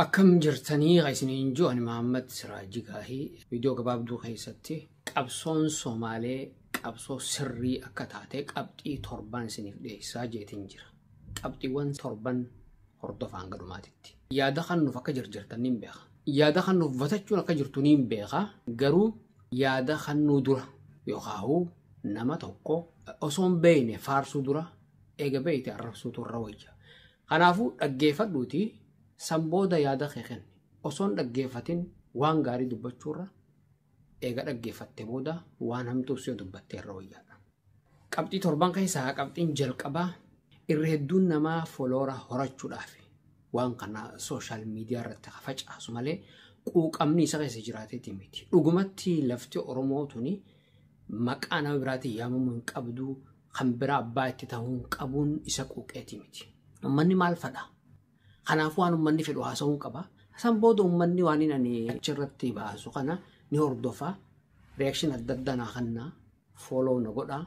Akkam jirtanii isiniin jiru ani Mahammad Siraajii Gaahii viidiyoo gabaabduu keessatti qabsoon Somaalee qabsoo sirrii akka taate qabxii torban isiniif dhiyeessaa jeetiin jira. Qabxiiwwan torban hordofaan gadhumaatitti. Yaada kan nuuf akka jirjirtan niin beeka. Yaada kan nuuf batachuun akka jirtu niin beeka. Garuu yaada kan nu dura yookaan nama tokko osoo hin beekne faarsuu dura eega beekte arrabsuutu irra wayya. Kanaafuu dhaggeeffadhuuti san booda yaada kee kenni. Osoo hin dhaggeeffatin waan gaarii dubbachuurra eega dhaggeeffatte booda waan hamtuus yoo dubbatte irra wayyaadha. Qabxii torban keessaa qabxiin jalqabaa irra hedduun namaa follower horachuudhaaf waan kana social media irratti facaasu malee quuqamni isa keessa jiraateeti miti. Dhugumatti lafti Oromoo tuni maqaa nama biraatiin yaamamuu hin qabdu kan biraa abbaa itti ta'uu hin qabuun isa quuqeeti miti. Uummanni maal fedha? Kanaafuu waan uummanni fedhu haasa'uu qaba. San booda uummanni waan inni ani achirratti baasu kana ni hordofa. Reaction adda addaa naa kennaa. Follow na godhaa.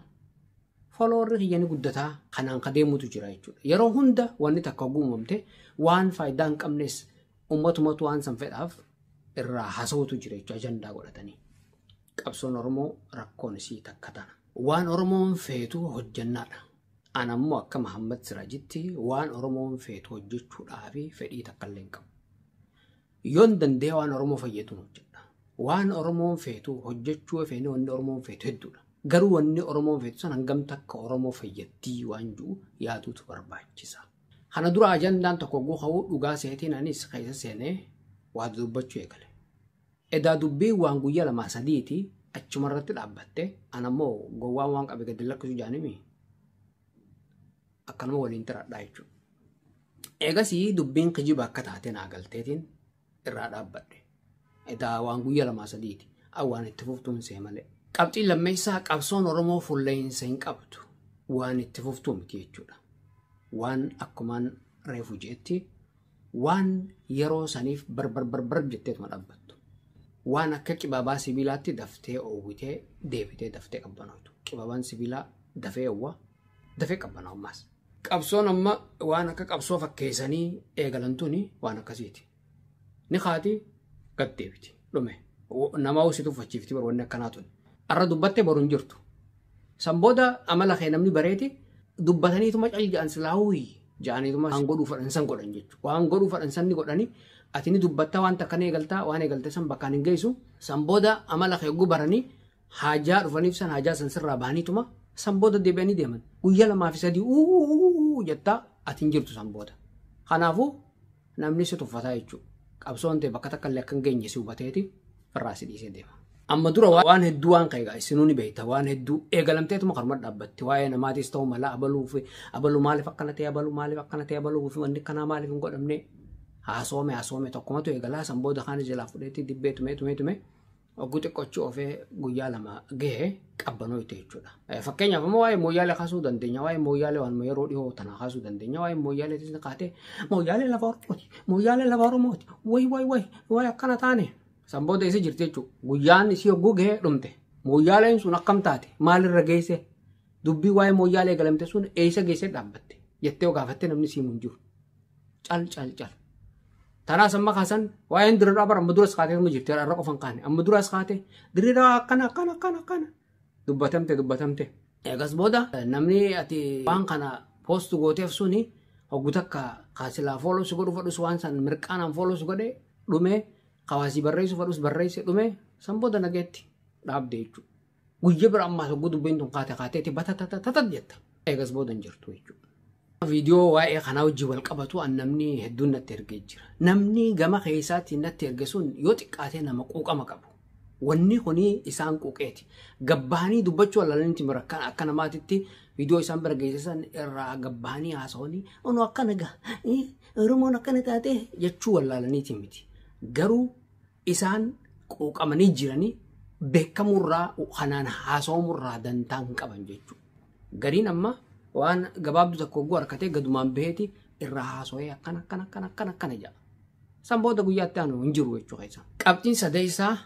Followerri kiyya ni guddataa. Kanaan ka deemutu jira jechuudha. Yeroo hunda wanni takka uumamte waan faayidaa hin qabnes uummatumatu waan san fedhaaf irraa haasa'utu jira jechuudha ajandaa godhatanii. Qabsoon Oromoo rakkoon isii takka tana. Waan Oromoon feetu hojjannaadha. Ana ammoo akka Mahammad Siraajitti waan Oromoon feetu hojjechuudhaaf fedhii takka illee hin qabu. Yoon danda'e waan Oromoo fayyadu hojjedha. Waan Oromoon feetu hojjechuu feene wanni Oromoon feetu hedduudha. Garuu wanni Oromoon feetu san hangam takka Oromoo fayyadtii waan jiru yaaduutu barbaachisa. Kana dura ajandaan tokko guutuu dhugaa seetiin anis keessa seenee waa dubbachuu eegale. Edaa dubbii waan guyyaa lamaa sadiiti achumarratti dhaabbatte anammoo gowwaan waan qabe gadi lakkisu jaanimi akkanuma waliin tiradhaa jechuudha. Eegasii dubbiin kijiba akka taate naa galteetiin irraa dhaabbadhe. Edaa waan guyyaa lamaa sadiiti waan itti fuftuun see malee. Qabxiin lammeessaa qabsoon Oromoo fuulla'insa hin qabdu waan itti fuftuu miti jechuudha. Waan akkumaan reefu jeetti waan yeroo saniif barbar barbar jetteetuma dhaabbattu. Waan akka qibaabaa sibiilaatti daftee oowwitee deebitee daftee qabbanootu. Qibaabaan sibiilaa dafee oowwa dafee qabbanaa ammaas. Qabsoon amma waan akka qabsoo fakkeessanii eegalantuuni waan akkasiiti. Ni kaati gad deebiti dhume. Nama hojii tuffachiifti bar wanni akkanaa tun. Arra dubbattee boru hin jirtu. San booda amala kee namni bareeti dubbataniituma cal ja'an silaawii ja'aniituma waan godhuu fedhan san godhan jechuudha. Waan godhuu fedhan san ni godhani ati ni dubbatta waan takka ni eegaltaa waan eegalte san bakkaan hin geessu. San booda amala kee gubaranii haajaa dhufaniif san haajaa san sirraa bahaniituma san booda deebi'anii deeman. Guyyaa lamaa fi sadii uuu jettaa ati hin jirtu san booda. Kanaafuu namni si tuffataa jechuudha. Qabsoon ta'e bakka takka illee akka hin geenye si hubateeti irraa si dhiisee deema. Amma dura waan hedduu waan ka'e isinuu ni beekta waan hedduu eegalamteetuma karuma dhaabbatti waa'ee namaatis ta'u mala abaluu fi abaluu maaliif akkana ta'e abaluu maaliif akkana ta'e abaluu fi wanni akkanaa maaliif hin godhamne haasoome haasoome tokkumatu eegalaa san booda kaan jalaa fudheetti dibbee tumee tumee tumee ogguu xiqqoochi oofee guyyaa lama gahee qabbanoo itti jechuudha. Fakkeenyaaf ammoo waa'ee mooyyaalee kaasuu dandeenya waa'ee mooyyaalee waan yeroo dhiyoo tana kaasuu dandeenya waa'ee mooyyaalee kaatee mooyyaalee lafa Oromooti mooyyaalee lafa Oromooti wayi wayi wayi wayi akkana taane. San booda isa jirti jechuudha. Guyyaan isii hogguu gahee dhumte. Mooyyaaleen sun akkam taate maalirra geesse dubbii waa'ee mooyyaalee galamte sun eessa geesse dhaabbatte jettee yoo gaafatte namni siimu hin jiru. Cal cal cal. Tanaas amma kaasan waa'een dirriidhaa bara amma duras kaatee amma jirti har'a qofan kaane amma duras kaate dirriidhaa akkana akkana akkana akkana dubbatamte dubbatamte. Eegas booda namni ati waan kana post gooteef suni hoggu takka kaasilaa follow si godhu fedhus waan san mirqaanaan follow si godhe dhumee hawaasii barreessu fedhus barreesse dhume san booda nageetti dhaabde jechuudha. Guyyaa bira ammaas hogguu dubbiin tun kaate kaateeti batatatatat jetta. Eegas booda hin jirtu jechuudha. Viidiyoo waa'ee kanaa wajjin wal qabatu an namni hedduun natti ergee jira. Namni gama keessaatiin natti erge sun yoo xiqqaatee nama quuqama qabu. Wanni kuni isaan quuqeeti. Gabbahanii dubbachuu walaalanitti bira akka namaatitti viidiyoo isaan bira geessisan irraa gabbahanii haasa'anii onu akkana gaa Oromoon akkana taate jechuu walaalaniiti miti. Garuu isaan quuqamanii jiranii beekamurraa kanaan haasawamurraa dantaa hin qaban jechuudha. Gariin amma waan gabaabduu tokko hogguu harkatee gadumaan baheeti irraa haasawee akkana akkana akkana akkana akkana jedha. San booda guyyaatti aanu hin jiru jechuudha keessa. Qabxiin sadeessaa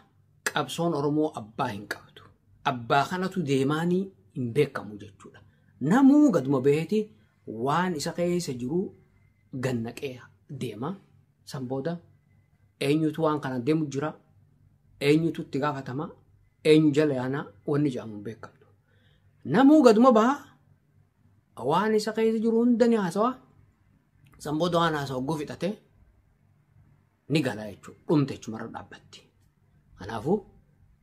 qabsoon Oromoo abbaa hin qabdu. Abbaa kanatu deemaanii hin beekamu jechuudha. Namuu gaduma baheeti waan isa keessa jiru gannaqee deema. San booda Eenyutu waan kana deemu jira? Eenyutu itti gaafatama? Eenyu jala yaanaa? Wanni jedhamu hin beekamtu. Namuu gaduma baha waan isa keessa jiru hunda ni haasawa. San booda waan haasawa hogguu fixate ni gala jechuudha. Dhumte jechumarra dhaabbatti. Kanaafuu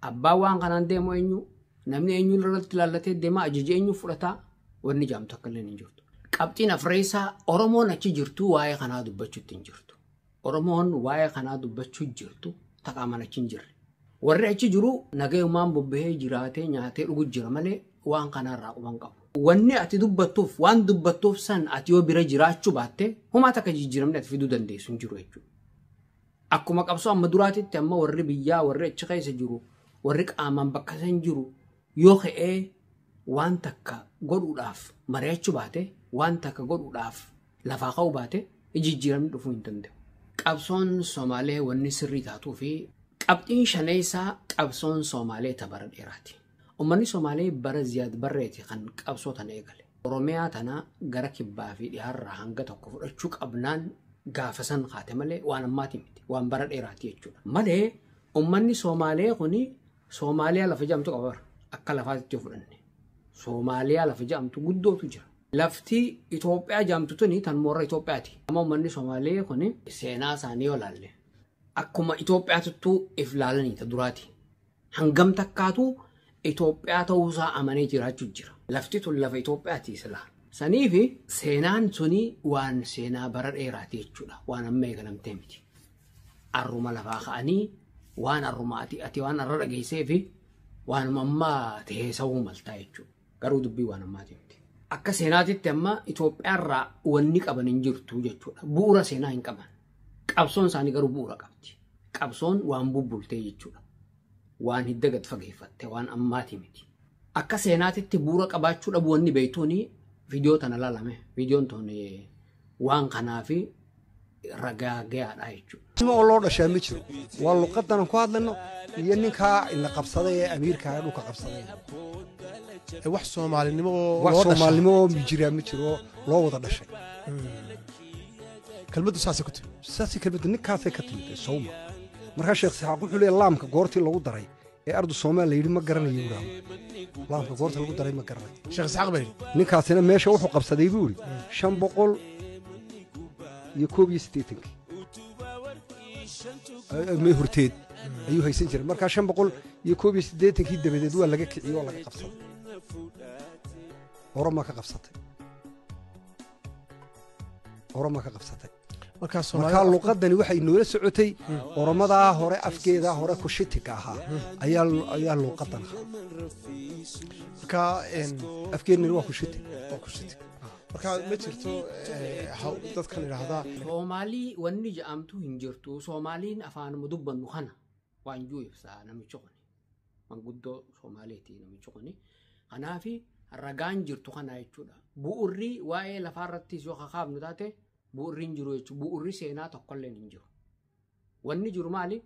abbaan waan kanaan deemu eenyu? Namni eenyu irratti ilaallatee deema? Ajaja eenyu fudhataa? Wanni jedhamtu akka illee hin jirtu. Qabxiin afreessaa Oromoon achi jirtu waa'ee kanaa dubbachuutti hin jirtu. Oromoon waa'ee kanaa dubbachuu jirtu taqaaman achi hin jirre. Warri achi jiru nagayumaan bobbahee jiraatee nyaatee dhugu jira malee waan kanarraa quban qabu. Wanni ati dubbattuuf waan dubbattuuf san ati yoo bira jiraachuu baatte homaa takka jijjiiramni ati fiduu dandeessu hin jiru jechuudha. Akkuma qabsoo amma duraatitti amma warri biyyaa warri achi keessa jiru warri qaamaan bakka san jiru yoo ka'ee waan takka godhuudhaaf mari'achuu baate waan takka godhuudhaaf lafaa ka'uu baate jijjiiramni dhufuu hin danda'u. Qabsoon Somaalee wanni sirrii taatuu fi qabxiin shaneessaa qabsoon Somaalee ta bara dheeraati. Uummanni Somaalee bara Ziyaad Barreeti kan qabsoo tana eegale. Oromiyaa tana gara kibbaa fi dhiyaarraa hanga tokko fudhachuu qabnaan gaafa san kaate malee waan ammaati miti. Waan bara dheeraati jechuudha. Malee uummanni Somaalee kuni Somaaliyaa lafa jedhamtu qaba bara. Akka lafaatti yoo fudhanne. Somaaliyaa lafa jedhamtu guddootu jira. Lafti Itoophiyaa jedhamtu tuni tan moorra Itoophiyaati. Amma uummanni Somaalee kuni seenaa isaanii yoo laalle akkuma Itoophiyaatuttuu if laalanii ta duraati. Hangam takkaatu Itoophiyaa ta'uusaa amanee jiraachuu jira. Lafti tun lafa Itoophiyaati silaa. Saniifi seenaan suni waan seenaa bara dheeraati jechuudha. Waan amma eegalamtee miti. Arruma lafaa ka'anii waan arruma ati waan arra dhageessee fi waanuma ammaa ta'ee sa'uu maltaa jechuudha. Garuu dubbii waan ammaati miti. Akka seenaatitti amma Itoophiyaarraa wanni qaban hin jirtu jechuudha. Bu'uura seenaa hin qaban. Qabsoon isaanii garuu bu'uura qabdi. Qabsoon waan bubbultee jechuudha. Waan hidda gad fageeffatte waan ammaati miti. Akka seenaatitti bu'uura qabaachuu dhabu wanni beektuuni viidiyoo tana laalame. Viidiyoon tun waan kanaa fi ragaa gahaadha jechuudha. Oo loo dhashaa ma jiro. Waa luqadan ku hadlayno iyo ninkaa ina qabsaday ee amiirkaa dhulka qabsaday. Wax Soomaalinimo oo wax loo dhashaa. Soomaalinimo oo jiraa ma jiro, loo wada dhashay. Kelmaddu saasay ku timi. Saasay kelmaddu ninkaasay ka timid Sowma. Markaa Sheekh Saxaaq wuxuu leeyahay laamka goortii lagu daray ee ardu Soomaal la yidhi ma garanayo yidhaahdo. Laamka goorta lagu daray ma garanayo. Sheekh Isxaaq baa yidhi. Ninkaasina meesha wuxuu qabsaday buu yidhi 581-kii. May horteed ayuu haysan jiray. Markaa 581-kii dabadeed waa laga kiciyey oo laga qabsaday. Oromaa ka qabsatay. Oromaa ka qabsatay. Markaa Markaa Soomaalida luqadani waxay noola socotay oromadaa hore afkeedaa hore kushitiga ahaa ayaa luqadan ahaa. Markaa Afkeennani waa kushitig. Waa kushitig. Markaa ma jirto dadkan idhaahdaa Soomaalii wanni jedhamtu hin jirtu. Soomaaliin afaanuma dubbannu kana waan juu ibsaa namichi kuni. Manguddoo Soomaaliiti namichi kuni. Kanaafi ragaan jirtu kana jechuudha. Bu'urri waa'ee lafaarrattis yoo kakaafnu taate bu'urri hin jiru jechuudha. Bu'urri seenaa tokkollee hin jiru. Wanni jiru maali?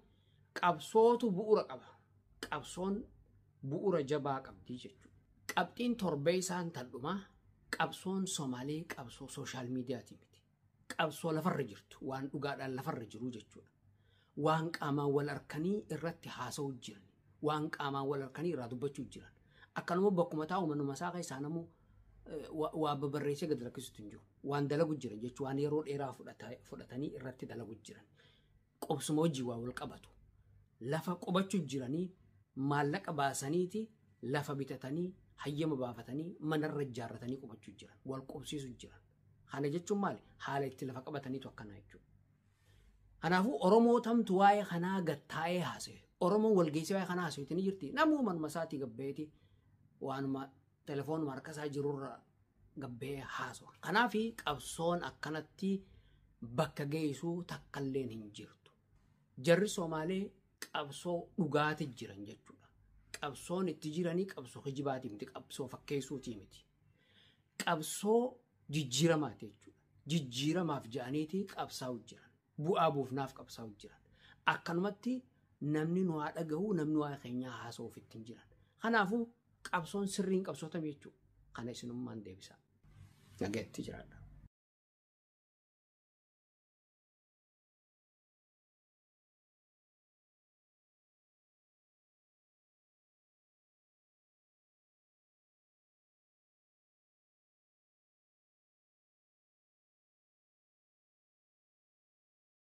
Qabsootu bu'ura qaba. Qabsoon bu'ura jabaa qabdi jechuudha. Qabxiin torbee isaan tan dhumaa qabsoon Somaalee qabsoo sooshaal miidiyaati miti. Qabsoo lafarra jirtu waan dhugaadhaan lafarra jiru jechuudha. Waan qaamaan wal harkanii irratti haasa'uu jiran. Waan qaamaan wal harkanii irraa dubbachuu jiran. Akkanuma bakkuma taa'u manuma isaa keessaa namuu waa babarreessee gad lakkisuutu hin jiru. Waan dalagu jiran jechuun waan yeroo dheeraa fudhatanii irratti dalagu jiran. Qobsuma hojii waa wal qabatu. Lafa qubachuu jiranii maallaqa baasaniiti lafa bitatanii hayyama baafatanii manarra ijaarratanii qubachuu jiran. Wal qubsiisuu jiran. Kana jechuun maali? Haala itti lafa qabataniitu akkana jechuudha. Kanaafuu Oromoo tamtu waa'ee kanaa gattaa'ee haasa'e. Oromoon walgeessee waa'ee kanaa haasa'e ni jirti. Namuu manuma isaatii gabbeeti waanuma telefoonuma harka isaa jirurra gabbee haasawa. Kanaafi qabsoon akkanatti bakka geessuu takkalleen hin jirtu. Jarri Somaalee qabsoo dhugaati jiran jechuudha. Qabsoon itti jiranii qabsoo kijibaatii miti, qabsoo fakkeessuutii miti. Qabsoo jijjiiramaati jechuudha. Jijjiiramaaf jedhaniiti qabsaa'u jiran. Bu'aa buufnaaf qabsaa'u jiran. Akkanumatti namni nu haa dhagahu, namni waa keenyaa haasa'uuf ittiin jiran. Kanaafuu qabsoon sirriin qabsootame jechuudha. Kana isinummaan deebisa. Nageetti jiraadha.